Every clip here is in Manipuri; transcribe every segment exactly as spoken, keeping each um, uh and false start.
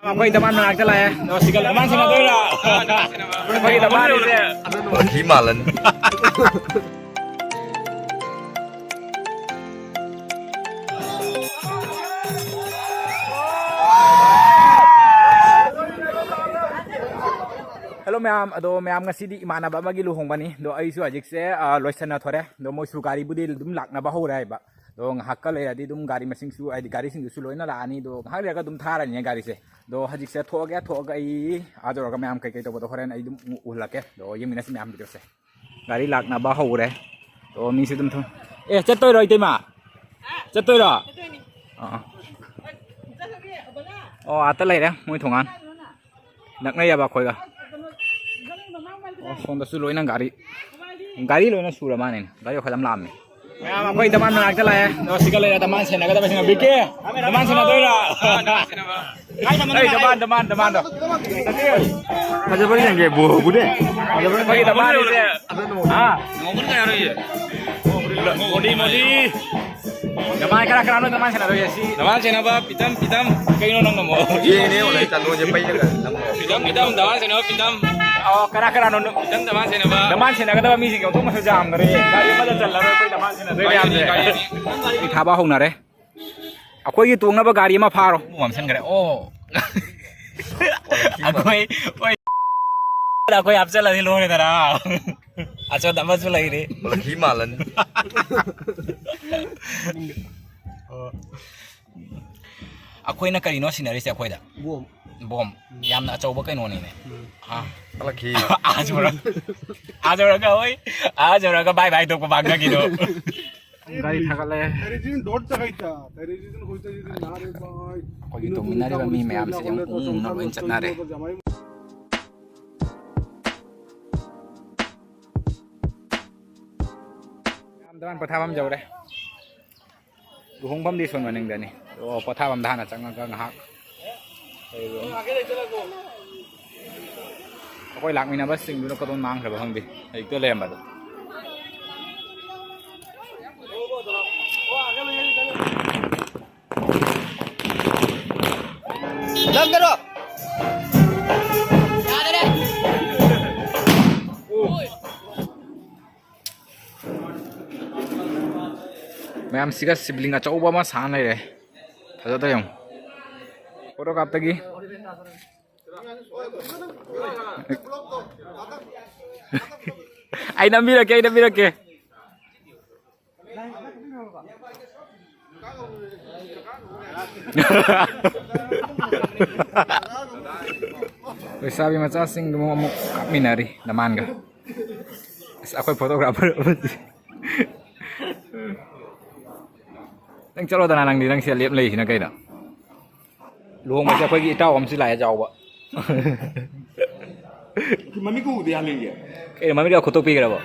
ꯑꯩꯈꯣꯏ ꯗꯃꯥꯟ ꯃꯅꯥꯛꯇ ꯂꯥꯛꯑꯦ꯫ ꯑꯗꯣ ꯁꯤꯒ ꯗꯃꯥꯟ ꯁꯥꯟꯅꯗꯣꯏꯔꯣ? ꯑꯩꯈꯣꯏꯒꯤ ꯗꯃꯥꯟꯁꯦ꯫ ꯍꯤ ꯃꯥꯜꯂꯅꯤ꯫ Hello ꯃꯌꯥꯝ, ꯑꯗꯣ ꯃꯌꯥꯝ, ꯉꯁꯤꯗꯤ ꯏꯃꯥꯟꯅꯕ ꯑꯃꯒꯤ ꯂꯨꯍꯣꯡꯕꯅꯤ꯫ ꯑꯗꯣ ꯑꯩꯁꯨ ꯍꯧꯖꯤꯛꯁꯦ, ꯑ, ꯂꯣꯏꯁꯟꯅ ꯊꯣꯔꯦ꯫ ꯑꯗꯣ ꯃꯣꯏꯁꯨ ꯒꯥꯔꯤꯕꯨꯗꯤ ꯑꯗꯨꯝ ꯂꯥꯛꯅꯕ ꯍꯧꯔꯦ ꯍꯥꯏꯕ꯫ ꯑꯗꯣ ꯉꯥꯏꯍꯥꯛꯀ ꯂꯩꯔꯗꯤ ꯑꯗꯨꯝ ꯒꯥꯔꯤ ꯃꯁꯤꯡꯁꯨ, ꯍꯥꯏꯗꯤ ꯒꯥꯔꯤꯁꯤꯡꯗꯨꯁꯨ ꯂꯣꯏꯅ ꯂꯥꯛꯑꯅꯤ꯫ ꯑꯗꯣ ꯉꯥꯏꯍꯥꯛ ꯂꯩꯔꯒ ꯑꯗꯨꯝ ꯊꯥꯔꯅꯤꯅꯦ ꯒꯥꯔꯤꯁꯦ꯫ ꯑꯗꯣ ꯍꯧꯖꯤꯛꯁꯦ ꯊꯣꯛꯑꯒꯦ, ꯊꯣꯛꯑꯒ ꯑꯩ ꯑꯥ ꯌꯧꯔꯒ ꯃꯌꯥꯝ ꯀꯩꯀꯩ ꯇꯧꯕꯗꯣ ꯍꯣꯔꯦꯟ ꯑꯩ ꯑꯗꯨꯝ ꯎ-, ꯎꯍꯜꯂꯛꯀꯦ꯫ ꯑꯗꯣ ꯌꯦꯡꯃꯤꯟꯅꯁꯤ ꯃꯌꯥꯝ videoꯁꯦ꯫ ꯒꯥꯔꯤ ꯂꯥꯛꯅꯕ ꯍꯧꯔꯦ꯫ ꯑꯗꯣ ꯃꯤꯁꯨ ꯑꯗꯨꯝ ꯊꯨ-, ꯑꯦ, ꯆꯠꯇꯣꯏꯔꯣ ꯏꯇꯩꯃ? ꯆꯠꯇꯣꯏꯔꯣ? ꯑꯥ, ꯑꯥ꯫ ꯑꯣ, ꯑꯥꯇ ꯂꯩꯔꯦ ꯃꯣꯏ ꯊꯣꯡꯒꯥꯟ꯫ ꯅꯛꯅꯩꯌꯦꯕ ꯑꯩꯈꯣꯏꯒ꯫ ꯑꯣ, ꯁꯣꯝꯗꯁꯨ ꯂꯣꯏꯅ ꯒꯥꯔꯤ, ꯒꯥꯔꯤ ꯂꯣꯏꯅ ꯁꯨꯔ ꯃꯥꯅꯦ꯫ ꯒꯥꯔꯤ ꯋꯥꯈꯜ ꯌꯥꯝ ꯂꯥꯛꯑꯝꯃꯦ꯫ ꯃꯌꯥꯝ ꯑꯩꯈꯣꯏ ꯗꯃꯥꯟ ꯃꯅꯥꯛꯇ ꯂꯥꯛꯑꯦ꯫ ꯑꯗꯣ ꯁꯤꯒ ꯂꯩꯔꯦ ꯗꯃꯥꯟ ꯁꯦꯟꯅꯒꯗꯕꯁꯤꯡ꯫ ꯕꯤꯀꯦ, ꯗꯃꯥꯟ ꯁꯦꯟꯅꯗꯣꯏꯔꯣ? ꯑꯩ ꯗꯃꯥꯟ, ꯗꯃꯥꯟ, ꯗꯃꯥꯟꯗꯣ꯫ ꯐꯖꯕ ꯌꯦꯡꯒꯦ, ꯕꯣꯕꯨꯅꯦ꯫ ꯐꯖꯕ ꯑꯩꯈꯣꯏꯒꯤ ꯗꯃꯥꯟꯁꯦ꯫ ꯍꯥ? ꯃꯣꯂꯤ, ꯃꯣꯂꯤ꯫ ꯗꯃꯥꯟ ꯀꯅꯥ ꯀꯅꯥꯅꯣ ꯗꯃꯥꯟ ꯁꯦꯟꯅꯗꯣꯏꯁꯦ? ꯁꯤ ꯗꯃꯥꯟ ꯁꯦꯟꯅꯕ ꯄꯤꯇꯝ, ꯄꯤꯇꯝ꯫ ꯀꯩꯅꯣ ꯅꯪꯅ ꯑꯃꯨꯛ? ꯌꯦꯡꯉꯤꯅꯦ, ꯑꯣꯟꯂꯥꯏꯟ ꯆꯥꯟꯗꯣꯟꯁꯦ ꯄꯩꯔꯒ ꯅꯝꯃꯣ꯫ ꯄꯤꯇꯝ, ꯄꯤꯇꯝ, ꯗꯃꯥꯟ ꯁꯦꯟꯅꯕ ꯄꯤꯇꯝ꯫ ꯑꯣ, ꯀꯅꯥ ꯀꯅꯥꯅꯣ? ꯄꯤꯇꯝ ꯗꯃꯥꯟ ꯁꯦꯟꯅꯕ꯫ ꯗꯃꯥꯟ ꯁꯦꯟꯅꯒꯗꯕ ꯃꯤꯁꯤꯡ ꯑꯣꯟꯊꯣꯛꯅꯁꯨ ꯌꯥꯝꯈ꯭ꯔꯦ꯫ ꯒꯥꯔꯤ ꯑꯃꯗ ꯆꯜꯂꯔꯣꯏ ꯑꯩꯈꯣꯏ ꯗꯃꯥꯟ ꯁꯦꯟꯅꯗꯣꯏ ꯃꯌꯥꯝꯁꯦ꯫ ꯒꯥꯔꯤ ꯑꯅꯤ꯫ ꯑꯩ ꯊꯥꯕ ꯍꯧꯅꯔꯦ꯫ ꯑꯩꯈꯣꯏꯒꯤ ꯇꯣꯡꯅꯕ ꯒꯥꯔꯤ ꯑꯃ ꯐꯥꯔꯣ꯫ ꯑꯃꯨꯛ ꯃꯝꯁꯤꯟꯈ꯭ꯔꯦ꯫ ꯑꯣ꯫ ꯑꯩꯈꯣꯏ, ꯑꯩꯈꯣꯏ, ꯑꯩꯈꯣꯏ ꯍꯥꯞꯆꯜꯂꯗꯤ ꯂꯣꯏꯔꯦꯗꯅ꯫ ꯑꯆꯣꯟ ꯑꯃꯁꯨ ꯂꯩꯔꯤ꯫ ꯃꯈꯤ ꯃꯥꯜꯂꯅꯤ꯫ ꯑꯣ꯫ ꯑꯩꯈꯣꯏꯅ ꯀꯔꯤꯅꯣ ꯁꯤꯟꯅꯔꯤꯁꯦ ꯑꯩꯈꯣꯏꯗ? ꯕꯣꯝ꯫ ꯕꯣꯝ꯫ ꯌꯥꯝꯅ ꯑꯆꯧꯕ ꯀꯩꯅꯣꯅꯤꯅꯦ꯫ ꯎꯝ꯫ ꯑꯥ꯫ ꯀꯂꯛꯈꯤ꯫ ꯑꯥ ꯌꯧꯔ-, ꯑꯥ ꯌꯧꯔꯒ, ꯍꯣꯏ, ꯑꯥ ꯌꯧꯔꯒ ꯕꯥꯏ ꯕꯥꯏ ꯇꯣꯛꯄ ꯃꯥꯡꯅꯈꯤꯗꯣ꯫ ꯒꯥꯔꯤ ꯊꯥꯒꯠꯂꯦ꯫ ꯑꯩꯈꯣꯏꯒꯤ ꯇꯣꯡꯃꯤꯟꯅꯔꯤꯕ ꯃꯤ ꯃꯌꯥꯝꯁꯦ ꯌꯥꯝ ꯎ ꯎꯅ ꯂꯣꯏ ꯆꯠꯅꯔꯦ꯫ ꯌꯥꯝ ꯗꯃꯥꯟ ꯄꯣꯊꯥꯐꯝ ꯌꯧꯔꯦ꯫ ꯂꯨꯍꯣꯡꯐꯝꯗꯤ ꯁꯣꯝ ꯃꯅꯤꯡꯗꯅꯤ꯫ ꯑꯣ, ꯄꯣꯊꯥꯐꯝꯗ ꯍꯥꯟꯅ ꯆꯪꯉꯒ ꯉꯥꯏꯍꯥꯛ ꯂꯩꯔꯨꯔꯅꯤ꯫ ꯑꯩꯈꯣꯏ ꯂꯥꯛꯃꯤꯟꯅꯕꯁꯤꯡꯗꯨꯅ ꯀꯗꯣꯝ ꯃꯥꯡꯈ꯭ꯔꯕ ꯈꯪꯗꯦ, ꯍꯧꯖꯤꯛꯇ ꯂꯩꯔꯝꯕꯗꯣ꯫ ꯅꯪꯒꯔꯣ? ꯌꯥꯗꯔꯦ꯫ ꯃꯌꯥꯝꯁꯤꯒ ꯁꯤꯕꯂꯤꯡ ꯑꯆꯧꯕ ꯑꯃ ꯁꯥꯅ ꯂꯩꯔꯦ꯫ ꯐꯖꯗ꯭ꯔꯥ ꯌꯦꯡꯉꯨ꯫ ꯐꯣꯇꯣ ꯀꯥꯞꯇꯒꯤ꯫ ꯑꯩ ꯅꯝꯕꯤꯔꯛꯀꯦ, ꯑꯩ ꯅꯝꯕꯤꯔꯛꯀꯦ꯫ ꯂꯩꯁꯥꯕꯤ ꯃꯆꯥꯁꯤꯡꯗꯨ ꯑꯃꯨꯛ ꯀꯥꯞꯃꯤꯟꯅꯔꯤ ꯅꯃꯥꯟꯒ꯫ ꯑꯁ, ꯑꯩꯈꯣꯏ ꯐꯣꯇꯣꯒ꯭ꯔꯥꯐꯔ ꯑꯃꯗꯤ꯫ ꯅꯪ ꯆꯠꯂꯣꯗꯅ, ꯅꯪꯗꯤ, ꯅꯪ ꯁꯤꯗ ꯂꯦꯞ ꯂꯩꯁꯤꯅ ꯀꯩꯅꯣ? ꯂꯨꯍꯣꯡꯕꯁꯦ ꯑꯩꯈꯣꯏꯒꯤ ꯏꯇꯥꯎ ꯑꯃꯁꯨ ꯂꯥꯛꯑꯦ, ꯆꯥꯎꯕ꯫ ꯃꯃꯤꯡ ꯀꯧꯕꯗꯤ ꯍꯥꯃꯦꯡꯒꯤ? ꯀꯩꯅꯣ, ꯃꯃꯤꯡ ꯀꯧ ꯈꯨꯠꯇꯣꯛꯄꯤꯈ꯭ꯔꯕꯣ?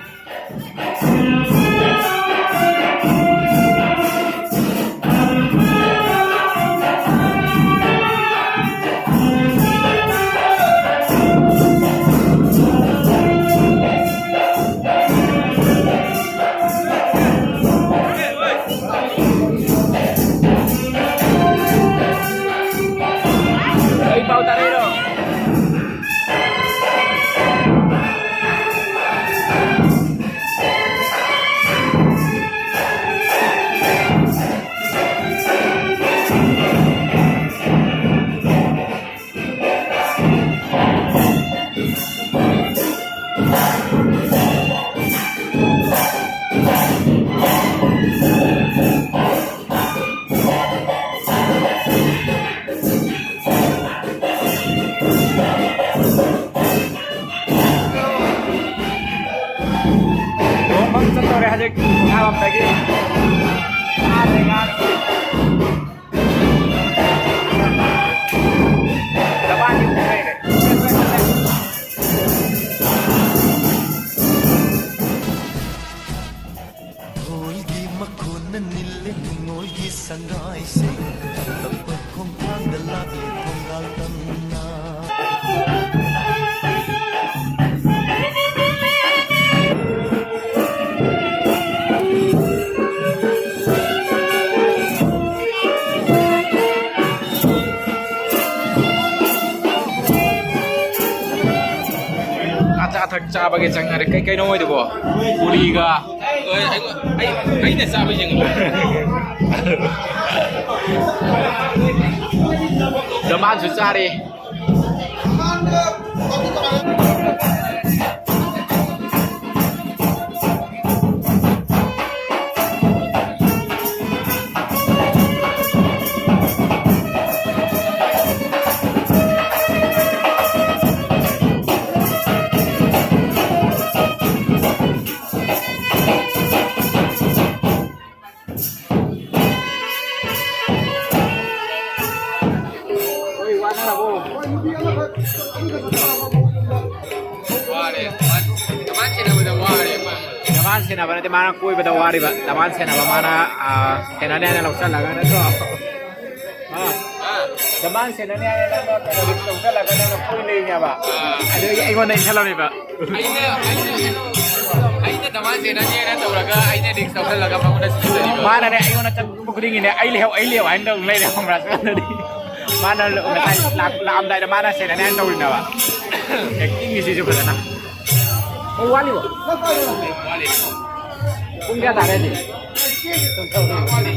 ꯀꯩ ꯄꯥꯎ ꯇꯥꯔꯛꯏꯅꯣ? ꯂꯨꯍꯣꯡꯐꯝ ꯆꯠꯇꯧꯔꯦ ꯍꯧꯖꯤꯛ ꯊꯣꯡꯒꯥꯜꯂꯣꯝꯗꯒꯤ꯫ ꯉꯥꯁꯦ, ꯉꯥꯁꯦ꯫ ꯖꯄꯥꯟꯒꯤ ꯑꯃꯨꯛ ꯂꯩꯔꯦ꯫ ꯙꯣꯜꯒꯤ ꯃꯈꯣꯟꯅ ꯅꯤꯜꯂꯦ ꯅꯤꯉꯣꯜꯒꯤ ꯁꯉꯥꯏꯁꯦ, ꯇꯞ ꯇꯞꯄ ꯈꯣꯡꯊꯥꯡꯗ ꯂꯥꯛꯂꯦ ꯊꯣꯡꯒꯥꯜ ꯇꯝꯅ꯫ ꯆꯥꯊꯛ ꯆꯥꯕꯒꯤ ꯆꯪꯅꯔꯦ꯫ ꯀꯩ ꯀꯩꯅꯣ ꯃꯣꯏꯗꯨꯕꯣ? ꯄꯨꯔꯤꯒ꯫ ꯑꯩ, ꯑꯩ, ꯑꯩꯅ ꯆꯥꯕ ꯌꯦꯡꯉꯨ꯫ ꯖꯃꯥꯟꯁꯨ ꯆꯥꯔꯤ꯫ ꯋꯥꯔꯦ꯫ ꯗꯃꯥꯟ ꯁꯦꯟꯅꯕꯗ ꯋꯥꯔꯦ ꯃꯥ꯫ ꯗꯃꯥꯟ ꯁꯦꯟꯅꯕ ꯅꯠꯇꯦ, ꯃꯥꯅ ꯀꯣꯏꯕꯗ ꯋꯥꯔꯤꯕ꯫ ꯗꯃꯥꯟ ꯁꯦꯟꯅꯕ ꯃꯥꯅ, ꯑꯥ, ꯁꯦꯟꯅꯅꯤ ꯍꯥꯏꯅ ꯂꯧꯁꯜꯂꯒ ꯅꯠꯇ꯭ꯔꯣ? ꯑꯥ꯫ ꯗꯃꯥꯟ ꯁꯦꯟꯅꯅꯤ ꯍꯥꯏꯅ ꯅꯪꯅ ꯀꯩꯅꯣꯗꯤ ꯂꯧꯁꯜꯂꯒ ꯅꯪꯅ ꯀꯣꯏ ꯂꯩꯔꯤꯅꯦꯕ꯫ ꯑꯥ꯫ ꯑꯗꯨꯒꯤ ꯑꯩꯉꯣꯟꯗ ꯏꯟꯁꯜꯂꯝꯃꯤꯕ꯫ ꯑꯩꯅ, ꯑꯩꯅ, ꯑꯩꯅ ꯗꯃꯥꯟ ꯁꯦꯟꯅꯅꯤ ꯍꯥꯏꯅ ꯇꯧꯔꯒ ꯑꯩꯅ ꯔꯤꯛꯁ ꯂꯧꯁꯜꯂꯒ ꯃꯉꯣꯟꯗ ꯁꯤꯖꯤꯟꯅꯔꯤꯕ꯫ ꯃꯥꯅꯅꯦ ꯑꯩꯉꯣꯟꯗ ꯆꯠꯄ ꯈꯨꯗꯤꯡꯒꯤꯅꯦ, "ꯑꯩ ꯂꯩꯍꯧ, ꯑꯩ ꯂꯩꯍꯧ" ꯍꯥꯏꯅ ꯇꯧ ꯂꯩꯔꯦ, ꯈꯪꯕ꯭ꯔꯥ? ꯁꯣꯝꯗꯗꯤ ꯃꯥꯅ ꯉꯁꯥꯏ ꯂꯥꯛ-, ꯂꯥꯛꯑꯝꯗꯥꯏꯗ ꯃꯥꯅ ꯁꯦꯟꯅꯅꯤ ꯍꯥꯏꯅ ꯇꯧꯔꯤꯅꯦꯕ꯫ ꯑꯦꯛꯇꯤꯡꯒꯤꯁꯤꯁꯨ ꯐꯖꯅ꯫ ꯑꯣ, ꯋꯥꯠꯂꯤꯕꯣ? ꯋꯥꯠꯂꯤ꯫ ꯄꯨꯡ ꯀꯌꯥ ꯇꯥꯔꯦ ꯍꯧꯖꯤꯛ? ꯋꯥꯠꯂꯤ꯫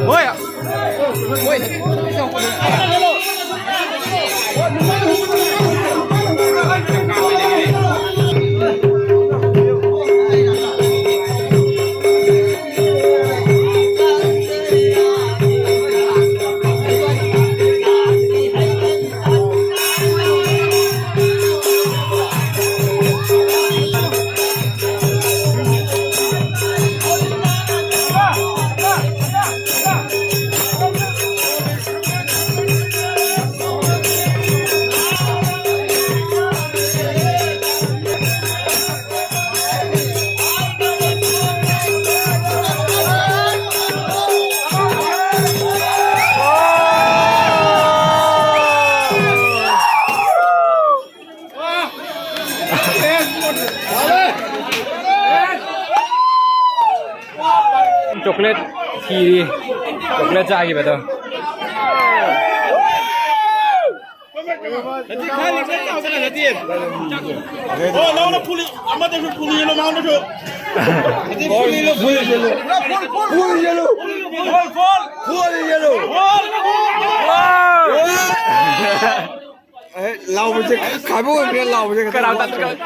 ꯍꯣꯏ꯫ ꯆꯣꯀ꯭ꯂꯦꯠ ꯊꯤꯔꯤ꯫ ꯆꯣꯀ꯭ꯂꯦꯠ ꯆꯥꯈꯤꯕꯗꯣ꯫ ꯍꯧꯖꯤꯛ ꯈꯔ ꯂꯤꯛꯂ ꯆꯥꯎꯗꯅ ꯍꯧꯖꯤꯛ꯫ ꯑꯣ, ꯂꯧꯅ ꯐꯨꯂꯤ-, ꯑꯃꯗꯁꯨ ꯐꯨꯂꯤ ꯌꯦꯜꯂꯣ, ꯃꯉꯣꯟꯗꯁꯨ꯫ Fully yellow, fully yellow. Fully yellow. Foul, foul. Fully yellow. Foul. ꯑꯦ, ꯂꯥꯎꯕꯁꯦ ꯈꯥꯏꯕ ꯑꯣꯏꯈ꯭ꯔꯦ, ꯂꯥꯎꯕꯁꯦ ꯈꯛꯇ ꯀꯅꯥ ꯇꯥ-, ꯀꯅꯥ-,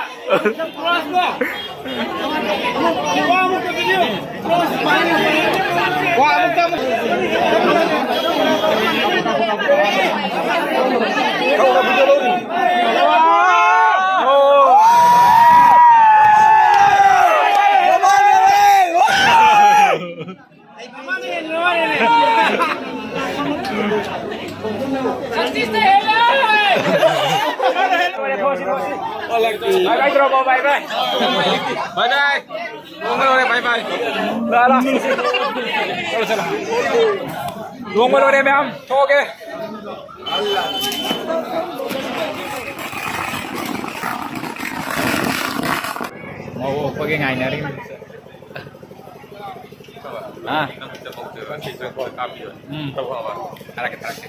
Bye bye, bro, bye bye. Bye bye. ꯂꯥꯛꯑꯣ, ꯂꯥꯛꯑꯣ, bye bye. ꯂꯥꯛꯑꯣ, ꯆꯠꯂꯣ꯫ ꯂꯨꯍꯣꯡꯕ ꯂꯣꯏꯔꯦ ꯃꯌꯥꯝ, ꯊꯣꯛꯑꯒꯦ꯫ ꯃꯧ ꯑꯣꯛꯄꯒꯤ ꯉꯥꯏꯅꯔꯤ꯫ ꯑꯥ꯫ ꯎꯝ꯫ ꯊꯥꯔꯛꯀꯦ, ꯊꯥꯔꯛꯀꯦ꯫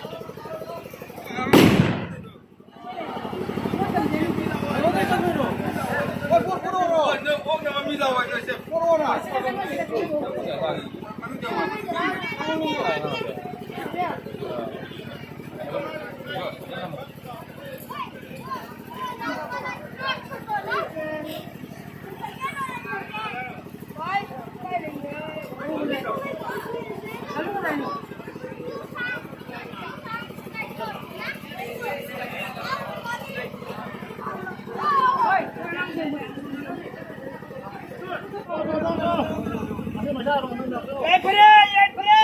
ꯌꯥꯏꯐꯔꯦ, ꯌꯥꯏꯐꯔꯦ!